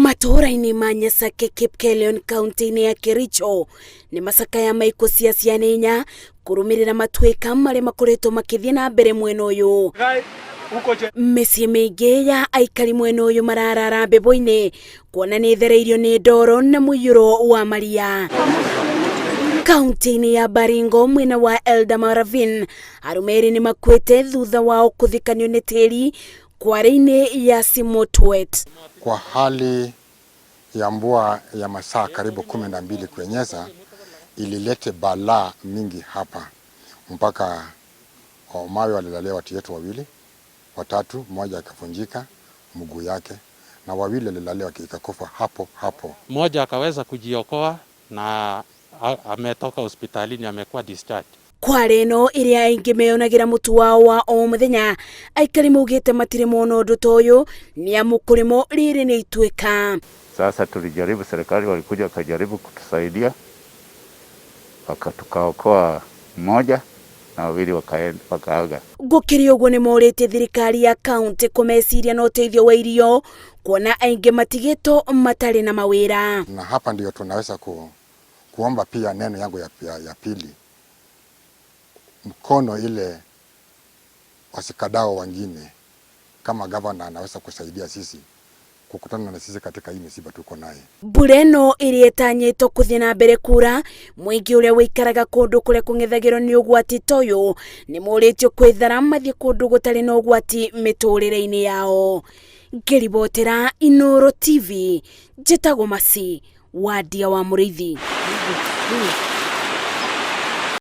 Matũũra-inĩ ma Nyasake, Kipkelion kaunti-inĩ ya Kericho nĩ macakaya maikũ cia ciana inya kũrũmĩrĩra matuĩka marĩa makoretwo makĩthiĩ na mbere mwena ũyũ. Mĩciĩ mĩingĩ ya aikari mwena ũyũ mararara mbembo-inĩ kuona nĩ ĩthereirio nĩ ndoro na mũiyũro wa maria. Kaunti-inĩ ya Baringo mwena wa Eldama Ravine arũme erĩ nĩ makuĩte thutha wao kũthikanio nĩ tĩri kware-inĩ ya Simotwet. Kwa hali ya mvua ya masaa karibu 12 kuenyeza ililete balaa mingi hapa mpaka mawe walilalia watu yetu wawili watatu, mmoja akavunjika mguu yake na wawili walilalia ikakufa hapo hapo. Mmoja akaweza kujiokoa na ametoka hospitalini, amekuwa discharged. Kware ĩno ĩrĩa aingĩ meyonagĩra mũtu wao wa o mũthenya, aikari maugĩte matirĩ mona ũndũ ta ũyũ nĩ amu kũrĩmo rĩrĩ nĩ ituĩka. Sasa tulijaribu, serikali walikuja wakajaribu kutusaidia, wakatukaokoa mmoja na wawili wakaaga. Gũkĩrĩ ũguo nĩ morĩtie thirikari ya kaunti kũmeciria na ũteithio wa irio kuona aingĩ matigĩtwo matarĩ na mawĩra. Na hapa ndio tunaweza kuomba pia neno yangu ya pili, mkono ile wasikadao wengine kama gavana anaweza kusaidia sisi kukutana na sisi katika hii misiba tuko naye. Mbura ĩno ĩrĩa ĩtanyĩtwo kũthiĩ na mbere kura, mũingĩ ũrĩa ũikaraga kũndũ kũrĩa kũng'ethagĩrwo nĩ ũgwati ta ũyũ nĩ morĩtio kwĩthara mathiĩ kũndũ gũtarĩ na ũgwati mĩtũrĩre-inĩ yao. Ngĩribotera Inooro TV, njĩtagwo Masi Wandia wa Mũrĩithi.